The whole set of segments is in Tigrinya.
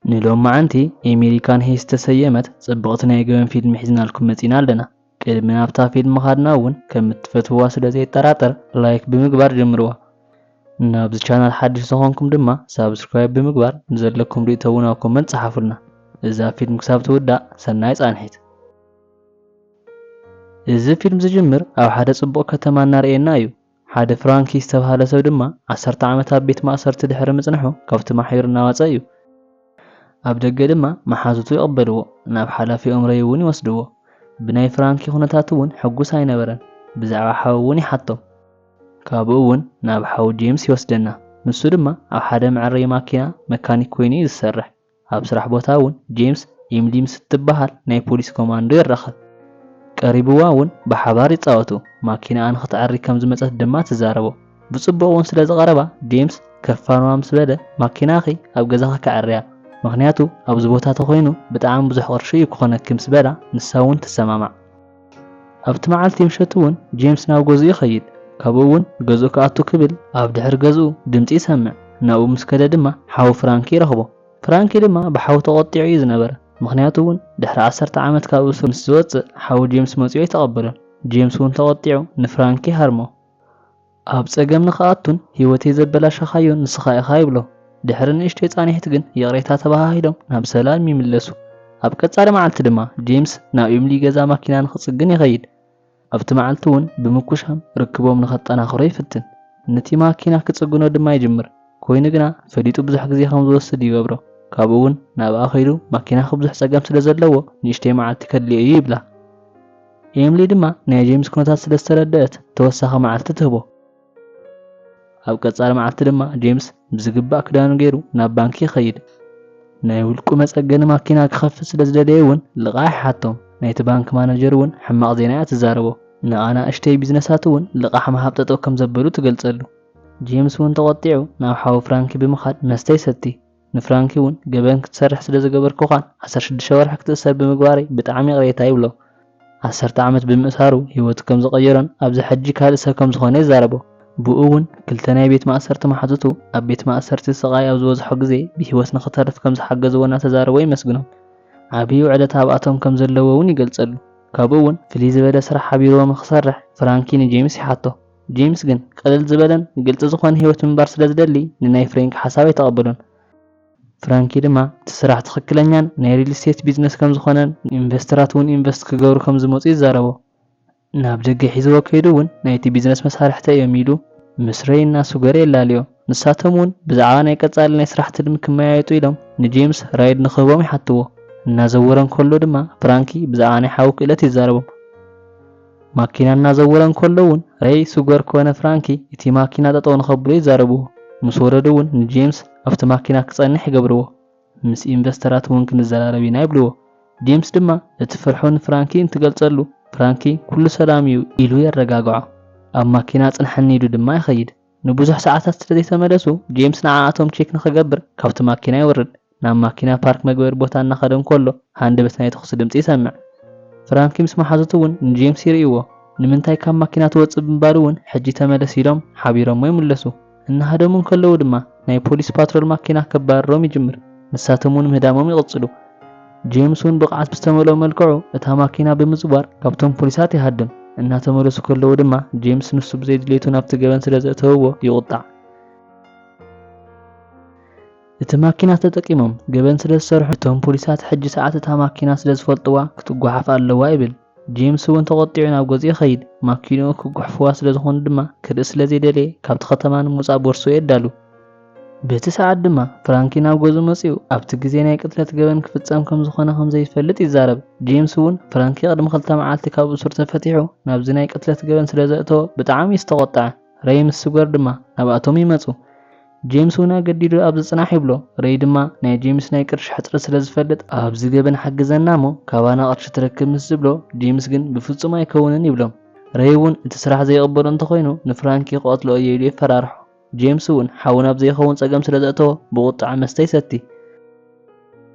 ንሎማዓንቲ ኤሜሪካን ሄይስት ዝተሰየመት ጽብቕቲ ናይ ገበን ፊልም ሒዝናልኩም መጺና ኣለና። ቅድሚ ናብታ ፊልም ምኻድና እውን ከም እትፈትውዋ ስለ ዘየጠራጥር ላይክ ብምግባር ጀምርዋ። ናብዚ ቻናል ሓድሽ ዝኾንኩም ድማ ሳብስክራይብ ብምግባር ንዘለኩም ርእይቶ እውን ኣብ ኮመንት ጸሓፉልና። እዛ ፊልም ክሳብ ትውዳእ ሰናይ ጻንሒት። እዚ ፊልም ዝጅምር ኣብ ሓደ ጽቡቕ ከተማ እናርኤና እዩ። ሓደ ፍራንኪ ዝተባህለ ሰብ ድማ ዓሰርተ ዓመት ኣብ ቤት ማእሰርቲ ድሕሪ ምጽንሑ ካብቲ ማሕዩር እናወጸ እዩ። ኣብ ደገ ድማ መሓዙቱ ይቕበልዎ፣ ናብ ሓላፊኦም ረይ እውን ይወስድዎ። ብናይ ፍራንኪ ኩነታት እውን ሕጉስ ኣይነበረን። ብዛዕባ ሓው እውን ይሓቶም። ካብኡ እውን ናብ ሓው ጄምስ ይወስደና። ንሱ ድማ ኣብ ሓደ መዐረይ ማኪና መካኒክ ኮይኑ እዩ ዝሰርሕ። ኣብ ስራሕ ቦታ እውን ጄምስ ኤምሊ ምስ እትበሃል ናይ ፖሊስ ኮማንዶ ይራኸብ። ቀሪብዋ እውን ብሓባር ይጻወቱ። ማኪናኣ ንኽትዐሪ ከም ዝመጸት ድማ ትዛረቦ። ብጽቡቕ እውን ስለ ዝቐረባ ጄምስ ከፋንዋ ምስ በለ ማኪናኺ ኣብ ገዛኺ ከዐርያ፣ ምኽንያቱ ኣብዚ ቦታ ተኾይኑ ብጣዕሚ ብዙሕ ቅርሺ እዩ ክኾነኪ ምስ በላ ንሳ እውን ትሰማማዕ። ኣብቲ መዓልቲ ምሸት እውን ጄምስ ናብ ገዝኡ ይኸይድ። ካብኡ እውን ገዝኡ ክኣቱ ክብል ኣብ ድሕሪ ገዝኡ ድምጺ ይሰምዕ። ናብኡ ምስ ከደ ድማ ሓው ፍራንኪ ይረኽቦ። ፍራንኪ ድማ ብሓው ተቖጢዑ እዩ ዝነበረ። ምኽንያቱ እውን ድሕሪ ዓሰርተ ዓመት ካብ እሱር ምስ ዝወጽእ ሓው ጄምስ መጺኡ ኣይተቐበሎን። ጄምስ እውን ተቖጢዑ ንፍራንኪ ሃርሞ። ኣብ ጸገም ንኽኣቱን ህይወተይ ዘበላሸኻዮ ንስኻ ኢኻ ይብሎ። ድሕሪ ንእሽተይ ጻንሒት ግን ይቕሬታ ተባሃሂሎም ናብ ሰላም ይምለሱ። ኣብ ቀጻሊ መዓልቲ ድማ ጄምስ ናብ ኤምሊ ገዛ ማኪና ንኽጽግን ይኸይድ። ኣብቲ መዓልቲ እውን ብምኩሻም ርክቦም ንኸጠናኽሮ ይፍትን። ነቲ ማኪና ክጽግኖ ድማ ይጅምር። ኮይኑ ግና ፈሊጡ ብዙሕ ግዜ ከም ዝወስድ ይገብሮ። ካብኡ እውን ናብኣ ከይዱ ማኪና ብዙሕ ጸገም ስለ ዘለዎ ንእሽተይ መዓልቲ ከድልዮ እዩ ይብላ። ኤምሊ ድማ ናይ ጄምስ ኩነታት ስለ ዝተረደአት ተወሳኺ መዓልቲ ትህቦ። ኣብ ቀጻሊ መዓልቲ ድማ ጄምስ ብዝግባእ ክዳኑ ገይሩ ናብ ባንኪ ይኸይድ። ናይ ውልቁ መጸገኒ ማኪና ክኸፍት ስለ ዝደለየ እውን ልቓሕ ይሓቶም። ናይቲ ባንክ ማነጀር እውን ሕማቕ ዜና እያ ትዛረቦ። ንኣናእሽተይ ቢዝነሳት እውን ልቓሕ ምሃብ ጠጠው ከም ዘበሉ ትገልጸሉ። ጄምስ እውን ተቖጢዑ ናብ ሓው ፍራንኪ ብምኻድ መስተ ይሰቲ። ንፍራንኪ እውን ገበን ክትሰርሕ ስለ ዝገበርኩኻን ዓሰርተ ሽዱሽተ ወርሒ ክትእሰር ብምግባረይ ብጣዕሚ ይቕሬታ ይብሎ። ዓሰርተ ዓመት ብምእሳሩ ህይወቱ ከም ዝቐየሮን ኣብዚ ሕጂ ካልእ ሰብ ከም ዝኾነ ይዛረቦ። ብኡ እውን ክልተ ናይ ቤት ማእሰርቲ መሓዙቱ ኣብ ቤት ማእሰርቲ ስቓይ ኣብ ዝበዝሖ ግዜ ብህይወት ንኽተርፍ ከም ዝሓገዝዎ እናተዛረቦ ይመስግኖም። ዓብዪ ውዕለት ኣብኣቶም ከም ዘለዎ እውን ይገልጸሉ። ካብኡ እውን ፍልይ ዝበለ ስራሕ ሓቢርዎም ንኽሰርሕ ፍራንኪ ንጄምስ ይሓቶ። ጄምስ ግን ቅልል ዝበለን ግልጺ ዝኾነ ህይወት ምንባር ስለ ዝደሊ ንናይ ፍሬንክ ሓሳብ ኣይተቐበሎን። ፍራንኪ ድማ እቲ ስራሕ ትኽክለኛን ናይ ሪል ስቴት ቢዝነስ ከም ዝኾነን ኢንቨስተራት እውን ኢንቨስት ክገብሩ ከም ዝመፁ ይዛረቦ። ናብ ደገ ሒዝዎ ከይዱ እውን ናይቲ ቢዝነስ መሳርሕተ እዮም ኢሉ ምስ ሬይ እና ሱገር የላልዮ። ንሳቶም እውን ብዛዕባ ናይ ቀጻሊ ናይ ስራሕ ትልሚ ክመያየጡ ኢሎም ንጄምስ ራይድ ንክህቦም ይሓትዎ። እናዘወረ እንከሎ ድማ ፍራንኪ ብዛዕባ ናይ ሓው ክእለት ይዛረቦም። ማኪና እናዘወረ እንከሎ እውን ሬይ ሱገር ኮነ ፍራንኪ እቲ ማኪና ጠጠው ንኸብሎ ይዛረብዎ። ምስ ወረዱ እውን ንጄምስ ኣብቲ ማኪና ክጸንሕ ይገብርዎ። ምስ ኢንቨስተራት እውን ክንዘራረብ ኢና ይብልዎ። ጄምስ ድማ እቲ ፍርሑ ንፍራንኪ እንትገልጸሉ ፍራንኪ ኩሉ ሰላም እዩ ኢሉ የረጋግዖ። ኣብ ማኪና ጽንሐኒ ኢሉ ድማ ይኸይድ። ንብዙሕ ሰዓታት ስለ ዘይተመለሱ ጄምስ ንዓኣቶም ቼክ ንኽገብር ካብቲ ማኪና ይወርድ። ናብ ማኪና ፓርክ መግበሪ ቦታ እናኸደ እንከሎ ሃንደበት ናይ ተኹሲ ድምፂ ይሰምዕ። ፍራንኪ ምስ መሓዙቱ እውን ንጄምስ ይርእይዎ። ንምንታይ ካብ ማኪና ትወፅእ ብምባሉ እውን ሕጂ ተመለስ ኢሎም ሓቢሮሞ ይምለሱ። እናሃደሙ እንከለዉ ድማ ናይ ፖሊስ ፓትሮል ማኪና ከባርሮም ይጅምር። ንሳቶም እውን ምህዳሞም ይቕፅሉ። ጄምስ እውን ብቕዓት ብዝተመልኦ መልክዑ እታ ማኪና ብምዝዋር ካብቶም ፖሊሳት ይሃድም። እናተመለሱ ከለዉ ድማ ጄምስ ንሱ ብዘይድሌቱ ናብቲ ገበን ስለ ዘእተውዎ ይቑጣዕ። እቲ ማኪና ተጠቂሞም ገበን ስለ ዝሰርሑ እቶም ፖሊሳት ሕጂ ሰዓት እታ ማኪና ስለ ዝፈልጥዋ ክትጓሓፍ ኣለዋ ይብል። ጄምስ እውን ተቖጢዑ ናብ ገዝኡ ይኸይድ። ማኪንኡ ክጉሕፍዋ ስለ ዝኾኑ ድማ ክርኢ ስለ ዘይደለየ ካብቲ ከተማ ንምውጻእ ቦርሶ የዳሉ። በቲ ሰዓት ድማ ፍራንኪ ናብ ገዝኡ መጺኡ ኣብቲ ግዜ ናይ ቅትለት ገበን ክፍጸም ከም ዝኾነ ከም ዘይፈልጥ ይዛረብ። ጄምስ እውን ፍራንኪ ቅድሚ ክልተ መዓልቲ ካብ እሱር ተፈቲሑ ናብዚ ናይ ቅትለት ገበን ስለ ዘእተዎ ብጣዕሚ እዩ ዝተቖጥዐ። ረይ ምስ ሱገር ድማ ናብኣቶም ይመጹ። ጄምስ እውን ኣገዲዱ ኣብዚ ጽናሕ ይብሎ። ረይ ድማ ናይ ጄምስ ናይ ቅርሺ ሕጽረት ስለ ዝፈልጥ ኣብዚ ገበን ሓግዘና እሞ ካባና ቅርሺ ትረክብ ምስ ዝብሎ ጄምስ ግን ብፍጹም ኣይከውንን ይብሎም። ረይ እውን እቲ ስራሕ ዘይቕበሎ እንተኾይኑ ንፍራንኪ ክቐትሎ እየ ኢሉ የፈራርሖ። ጄምስ እውን ሓው ናብ ዘይኸውን ጸገም ስለ ዘእተዎ ብቑጥዐ መስተ ይሰቲ።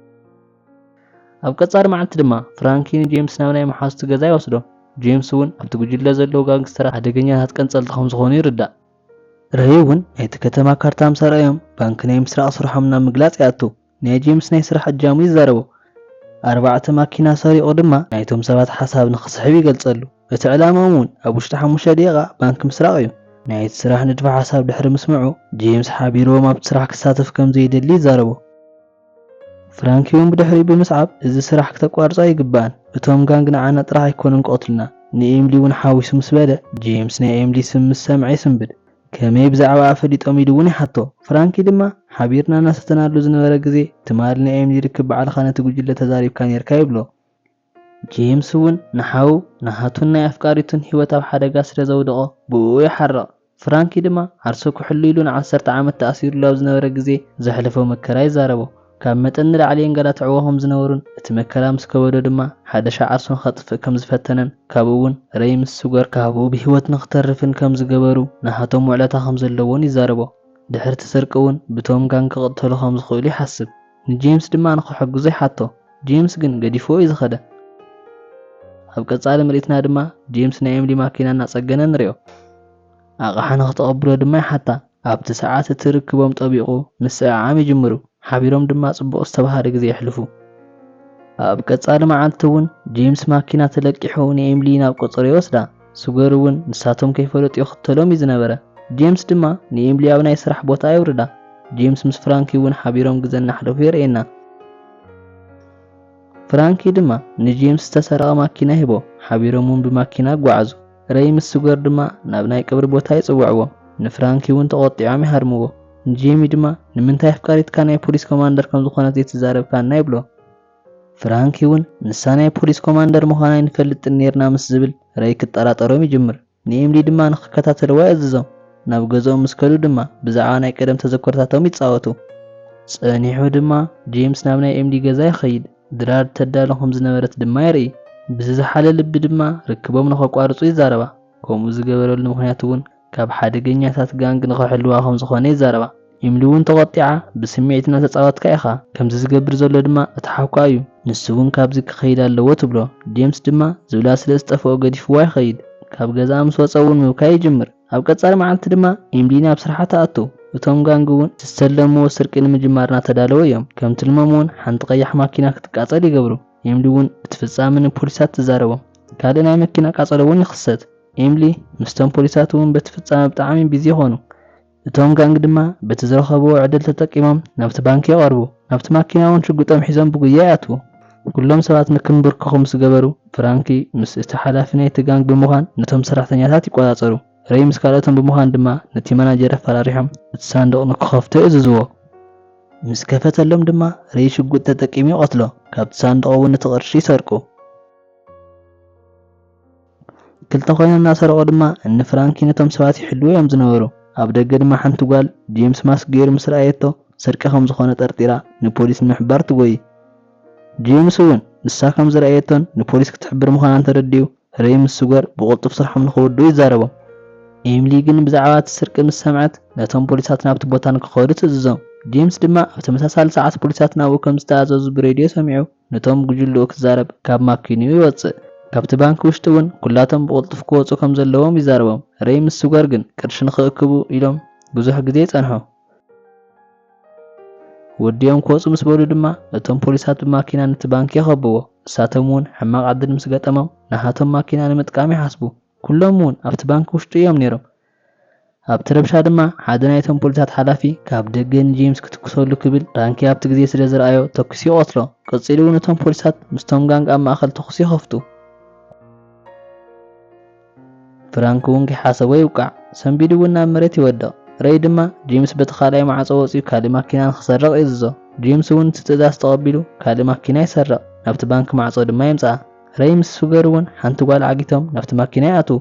ኣብ ቀጻሊ መዓልቲ ድማ ፍራንኪ ንጄምስ ናብ ናይ መሓዙቱ ገዛ ይወስዶ። ጄምስ እውን ኣብቲ ጉጅለ ዘለዉ ጋንግስተራት ሓደገኛታት ቀንጸልቲ ከም ዝኾኑ ይርዳእ። ረይ እውን ናይቲ ከተማ ካርታ ምስ ኣርኣዮም ባንኪ ናይ ምስራቕ ስርሖም ናብ ምግላጽ ይኣቱ። ናይ ጄምስ ናይ ስራሕ እጃሙ ይዛረቦ። ኣርባዕተ ማኪና ሰሪቑ ድማ ናይቶም ሰባት ሓሳብ ንኽስሕብ ይገልጸሉ። እቲ ዕላማኦም እውን ኣብ ውሽጢ ሓሙሽተ ደቂቓ ባንክ ምስራቕ እዩ። ናይቲ ስራሕ ንድፈ ሓሳብ ድሕሪ ምስምዑ፣ ጄምስ ሓቢርዎም ኣብቲ ስራሕ ክሳተፍ ከም ዘይደሊ ይዛረቦ። ፍራንኪ እውን ብድሕሪኡ ብምስዓብ፣ "እዚ ስራሕ ክተቋርጾ ኣይግባእን። እቶም ጋንግ ንዓና ጥራሕ ኣይኮኑን ክቐትሉና፣ ንኤምሊ እውን ሓዊሱ" ምስ በለ፣ ጄምስ ናይ ኤምሊ ስም ምስ ሰምዐ ይስንብድ። ከመይ ብዛዕባኣ ፈሊጦም ኢሉ እውን ይሓቶ። ፍራንኪ ድማ ሓቢርና እናሰተናሉ ዝነበረ ግዜ፣ ትማሊ ናይ ኤምሊ ርክብ ባዕልኻ ነቲ ጉጅለ ተዛሪብካ ነይርካ ይብሎ። ጄምስ እውን ንሓዉ ናሃቱን ናይ ኣፍቃሪቱን ህይወት ኣብ ሓደጋ ስለ ዘውደቖ ብእኡ ይሓርቕ። ፍራንኪ ድማ ዓርሱ ክሕሉ ኢሉ ንዓሰርተ ዓመት ተኣሲሩሉ ኣብ ዝነበረ ግዜ ዘሕለፎ መከራ ይዛረቦ። ካብ መጠን ንላዕሊ የንገላትዕዎ ከም ዝነበሩን እቲ መከራ ምስ ከበዶ ድማ ሓደ ሻዕ ዓርሱ ንኸጥፍእ ከም ዝፈተነን ካብኡ እውን ረይ ምስ ሱገር ካብኡ ብህይወት ንኽተርፍን ከም ዝገበሩ ናሃቶም ውዕለታ ከም ዘለዎን ይዛረቦ። ድሕሪ እቲ ስርቂ እውን ብቶም ጋንግ ክቕተሉ ከም ዝኽእሉ ይሓስብ። ንጄምስ ድማ ንኽሕግዞ ይሓቶ። ጄምስ ግን ገዲፍዎ እዩ ዝኸደ። ኣብ ቀጻሊ ምርኢትና ድማ ጄምስ ናይ ኤምሊ ማኪና እናጸገነ ንሪኦ። ኣቕሓ ንኽተቐብሎ ድማ ይሓታ። ኣብቲ ሰዓት እቲ ርክቦም ጠቢቑ ምስዕዓም ይጅምሩ። ሓቢሮም ድማ ጽቡቕ ዝተባህለ ግዜ የሕልፉ። ኣብ ቀጻሊ መዓልቲ እውን ጄምስ ማኪና ተለቂሑ ንኤምሊ ናብ ቆጸሮ ይወስዳ። ሱገር እውን ንሳቶም ከይፈለጡ ይኽተሎም እዩ ዝነበረ። ጄምስ ድማ ንኤምሊ ኣብ ናይ ስራሕ ቦታ የውርዳ። ጄምስ ምስ ፍራንኪ እውን ሓቢሮም ግዜ እናሕለፉ የርእየና። ፍራንኪ ድማ ንጄምስ ዝተሰረቐ ማኪና ሂቦ። ሓቢሮም እውን ብማኪና ይጓዓዙ። ረይ ምስ ሱገር ድማ ናብ ናይ ቀብሪ ቦታ ይጽውዕዎ። ንፍራንኪ እውን ተቖጢዖም ይሃርምዎ። ንጄሚ ድማ "ንምንታይ ኣፍቃሪትካ ናይ ፖሊስ ኮማንደር ከም ዝኾነት ዘይትዛረብካና?" ይብሎ። ፍራንኪ እውን "ንሳ ናይ ፖሊስ ኮማንደር ምዃና ኣይንፈልጥን ነይርና" ምስ ዝብል ረይ ክጠራጠሮም ይጅምር። ንኤምሊ ድማ ንኽከታተልዋ ይእዝዞም። ናብ ገዝኦም ምስ ከዱ ድማ ብዛዕባ ናይ ቀደም ተዘክሮታቶም ይጻወቱ። ጸኒሑ ድማ ጄምስ ናብ ናይ ኤምሊ ገዛ ይኸይድ። ድራር ተዳሉ ከም ዝነበረት ድማ የርኢ። ብዝዝሓለ ልቢ ድማ ርክቦም ንኸቋርጹ ይዛረባ። ከምኡ ዝገበረሉ ምኽንያት እውን ካብ ሓደገኛታት ጋንግ ንኸሕልዋ ከም ዝኾነ ይዛረባ። ኤምሊ እውን ተቖጢዓ፣ "ብስምዒት እናተጻወትካ ኢኻ፣ ከምዚ ዝገብር ዘሎ ድማ እቲ ሓውካ እዩ፣ ንሱ እውን ካብዚ ክኸይድ ኣለዎ" ትብሎ። ጄምስ ድማ ዝብላ ስለ ዝጠፍኦ ገዲፍዋ ይኸይድ። ካብ ገዛኣ ምስ ወጸ እውን ምብካይ ይጅምር። ኣብ ቀጻሊ መዓልቲ ድማ ኤምሊ ናብ ስርሓ ትኣቱ። እቶም ጋንግ እውን ዝሰለምዎ ስርቂ ንምጅማር እናተዳለወ እዮም። ከም ትልሞም እውን ሓንቲ ቀያሕ ማኪና ክትቃጸል ይገብሩ። ኤምሊ እውን እቲ ፍጻመ ንፖሊሳት ትዛረቦም። ካልእ ናይ መኪና ቃጸሎ እውን ይኽሰት። ኤምሊ ምስቶም ፖሊሳት እውን በቲ ፍጻመ ብጣዕሚ ቢዚ ይኾኑ። እቶም ጋንግ ድማ በቲ ዝረኸብዎ ዕድል ተጠቂሞም ናብቲ ባንክ ይቐርቡ። ናብቲ ማኪና እውን ሽጉጦም ሒዞም ብጉያ ይኣትዉ። ኩሎም ሰባት ንክንብርከኹ ምስ ገበሩ፣ ፍራንኪ ምስ እቲ ሓላፊ ናይቲ ጋንግ ብምዃን ነቶም ሰራሕተኛታት ይቆጻጸሩ። ረይ ምስ ካልኦቶም ብምዃን ድማ ነቲ ማናጀር ኣፈራሪሖም እቲ ሳንዱቕ ንክኸፍቶ የእዝዝዎ። ምስ ከፈተሎም ድማ ረይ ሽጉጥ ተጠቂሙ ይቐትሎ። ካብቲ ሳንዱቕ እውን እቲ ቅርሺ ይሰርቁ። ክልተ ኮይኖም እናሰረቑ ድማ እኒ ፍራንኪ ነቶም ሰባት ይሕልዉ እዮም ዝነበሩ። ኣብ ደገ ድማ ሓንቲ ጓል ጄምስ ማስክ ገይሩ ምስ ረኣየቶ ስርቂ ከም ዝኾነ ጠርጢራ ንፖሊስ ንምሕባር ትጎይ። ጄምስ እውን ንሳ ከም ዝረኣየቶን ንፖሊስ ክትሕብር ምዃናን ተረዲኡ ረይ ምስ ሱገር ብቕልጡፍ ስርሖም ንኽወድኡ ይዛረቦም። ኤምሊ ግን ብዛዕባ እቲ ስርቂ ምስ ሰምዐት ነቶም ፖሊሳት ናብቲ ቦታ ንክኸዱ ትእዝዞም። ጄምስ ድማ ኣብ ተመሳሳሊ ሰዓት ፖሊሳት ናብኡ ከም ዝተኣዘዙ ብሬድዮ ሰሚዑ ነቶም ጉጅልኡ ክዛረብ ካብ ማኪንኡ ይወጽእ። ካብቲ ባንክ ውሽጢ እውን ኩላቶም ብቕልጡፍ ክወጹ ከም ዘለዎም ይዛረቦም። ረይ ምስ ሱገር ግን ቅርሺ ንኽእክቡ ኢሎም ብዙሕ ግዜ ይጸንሑ። ወዲኦም ክወጹ ምስ በሉ ድማ እቶም ፖሊሳት ብማኪና ነቲ ባንክ ይኸብዎ። እሳቶም እውን ሕማቕ ዕድል ምስ ገጠሞም ናሃቶም ማኪና ንምጥቃም ይሓስቡ። ኩሎም እውን ኣብቲ ባንክ ውሽጢ እዮም ነይሮም። ኣብቲ ረብሻ ድማ ሓደ ናይቶም ፖሊሳት ሓላፊ ካብ ደገ ንጄምስ ክትኩሰሉ ክብል ፍራንኪ ኣብቲ ግዜ ስለ ዝረኣዮ ተኩሱ ይቐትሎ። ቀጺሉ እውን እቶም ፖሊሳት ምስቶም ጋንግ ኣብ ማእከል ተኹሲ ይኸፍቱ። ፍራንኪ እውን ከይሓሰቦ ይውቃዕ። ሰንቢዱ እውን ናብ መሬት ይወድቕ። ረይ ድማ ጄምስ በቲ ካልኣይ ማዕጾ ወጺኡ ካልእ ማኪና ንኽሰርቕ ይእዝዞ። ጄምስ እውን እቲ ትእዛዝ ተቐቢሉ ካልእ ማኪና ይሰርቕ። ናብቲ ባንክ ማዕጾ ድማ የምጽኣ። ረይ ምስ ሱገር እውን ሓንቲ ጓል ዓጊቶም ናብቲ ማኪና ይኣትዉ።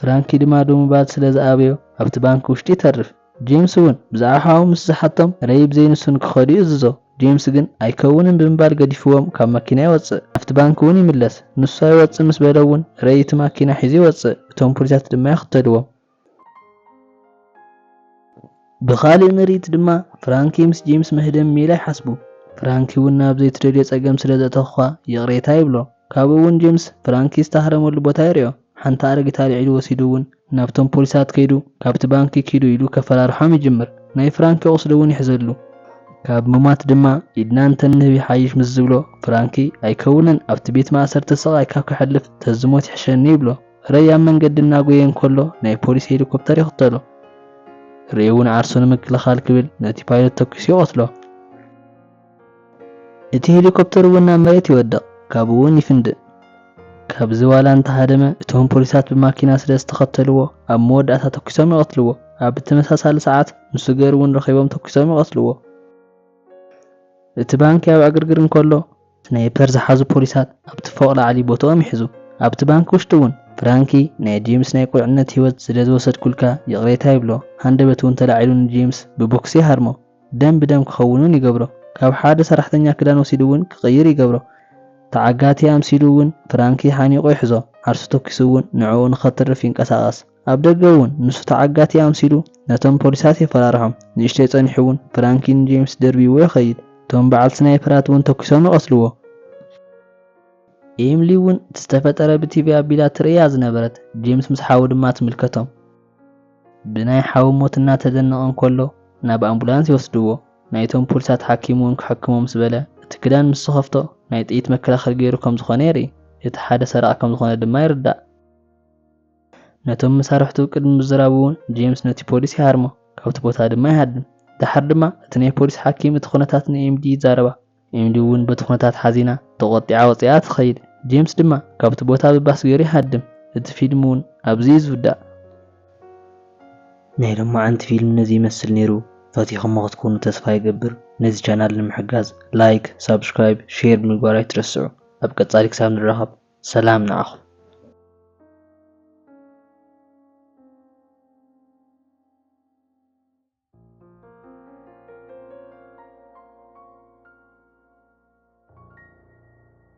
ፍራንኪ ድማ ደው ምባል ስለ ዝኣበዮ ኣብቲ ባንክ ውሽጢ ይተርፍ። ጄምስ እውን ብዛዕባ ሓዉ ምስ ዝሓቶም ረይ ብዘይ ንሱ ንክኸዱ ይእዝዞ። ጄምስ ግን ኣይከውንን ብምባል ገዲፍዎም ካብ ማኪና ይወጽእ። ኣብቲ ባንክ እውን ይምለስ። ንሱ ኣይወጽእ ምስ በሎ እውን ረይ እቲ ማኪና ሒዙ ይወጽእ። እቶም ፖሊሳት ድማ ይኽተልዎም። ብኻልእ ምርኢት ድማ ፍራንኪ ምስ ጄምስ መህደሚ ሜላ ይሓስቡ። ፍራንኪ እውን ናብ ዘይትደልዮ ጸገም ስለ ዘእተኹኻ ይቕሬታ ይብሎ። ካብኡ እውን ጄምስ ፍራንኪ ዝተሃረመሉ ቦታ ይርእዮ። ሓንቲ ኣረጊት ኣልዒሉ ወሲዱ እውን ናብቶም ፖሊሳት ከይዱ ካብቲ ባንኪ ኪዱ ኢሉ ከፈራርሖም ይጅምር። ናይ ፍራንኪ ቁስሊ እውን ይሕዘሉ። ካብ ምማት ድማ ኢድና እንተንህብ ይሓይሽ ምስ ዝብሎ፣ ፍራንኪ ኣይከውንን፣ ኣብቲ ቤት ማእሰርቲ ስቓይ ካብ ከሕልፍ ተዝሞት ይሕሸኒ ይብሎ። ረይ ኣብ መንገዲ እናጎየ እንከሎ ናይ ፖሊስ ሄሊኮፕተር ይኽተሎ። ሬ እውን ዓርሱ ንምክልኻል ክብል ነቲ ፓይለት ተኩሱ ይቐትሎ። እቲ ሄሊኮፕተር እውን ናብ መሬት ይወድቕ፣ ካብኡ እውን ይፍንድእ። ካብዚ ዋላ እንተሃደመ፣ እቶም ፖሊሳት ብማኪና ስለ ዝተኸተልዎ ኣብ መወዳእታ ተኩሶም ይቐትልዎ። ኣብ ተመሳሳሊ ሰዓት ንሱገር እውን ረኺቦም ተኩሶም ይቐትልዎ። እቲ ባንኪ ኣብ ዕግርግር እንከሎ፣ ስናይፐር ዝሓዙ ፖሊሳት ኣብቲ ፎቕ ላዕሊ ቦትኦም ይሕዙ። ኣብቲ ባንኪ ውሽጢ እውን ፍራንኪ ናይ ጄምስ ናይ ቁልዕነት ህይወት ስለ ዝወሰድኩልካ ይቕሬታ ይብሎ። ሃንደበት እውን ተላዒሉ ንጄምስ ብቦክሲ ይሃርሞ። ደም ብደም ክኸውን እውን ይገብሮ። ካብ ሓደ ሰራሕተኛ ክዳን ወሲዱ እውን ክቕይር ይገብሮ። ተዓጋቲ ኣምሲሉ እውን ፍራንኪ ሓኒቑ ይሕዞ። ዓርሱ ተኪሱ እውን ንዕኡ ንኸትርፍ ይንቀሳቐስ። ኣብ ደገ እውን ንሱ ተዓጋቲ ኣምሲሉ ነቶም ፖሊሳት የፈራርሖም። ንእሽተይ ጸኒሑ እውን ፍራንኪ ንጄምስ ደርቢዎ ይኸይድ። እቶም በዓል ስናይፐራት እውን ተኩሶም ይቐትልዎ። ኤምሊ እውን እቲ ዝተፈጠረ ብቲቪ ኣቢላ ትርእያ ዝነበረት፣ ጄምስ ምስ ሓዉ ድማ ትምልከቶም። ብናይ ሓዉ ሞት እናተደነቐ እንከሎ ናብ ኣምቡላንስ ይወስድዎ። ናይቶም ፖሊሳት ሓኪም እውን ክሕክሞ ምስ በለ፣ እቲ ክዳን ምስ ዝኸፍቶ ናይ ጥይት መከላኸሊ ገይሩ ከም ዝኾነ የርኢ። እቲ ሓደ ሰራቒ ከም ዝኾነ ድማ ይርዳእ። ነቶም መሳርሕቱ ቅድሚ ምዝራቡ እውን ጄምስ ነቲ ፖሊስ ይሃርሞ፣ ካብቲ ቦታ ድማ ይሃድም። ደሓር ድማ እቲ ናይ ፖሊስ ሓኪም እቲ ኩነታት ንኤምዲ ይዛረባ። ኤምዲ እውን በቲ ኩነታት ሓዚና ተቖጢዓ ወፂኣ ትኸይድ። ጄምስ ድማ ካብቲ ቦታ ብባስ ገይሩ ይሃድም። እቲ ፊልም እውን ኣብዚ እዩ ዝውዳእ። ናይ ሎማዓንቲ ፊልም ነዚ ይመስል ነይሩ። ፈቲኹሞ ክትኮኑ ተስፋ ይገብር። ነዚ ቻናል ንምሕጋዝ ላይክ፣ ሳብስክራይብ፣ ሼር ብምግባር ኣይትረስዑ። ኣብ ቀጻሊ ክሳብ ንራኸብ ሰላም ንዓኹም።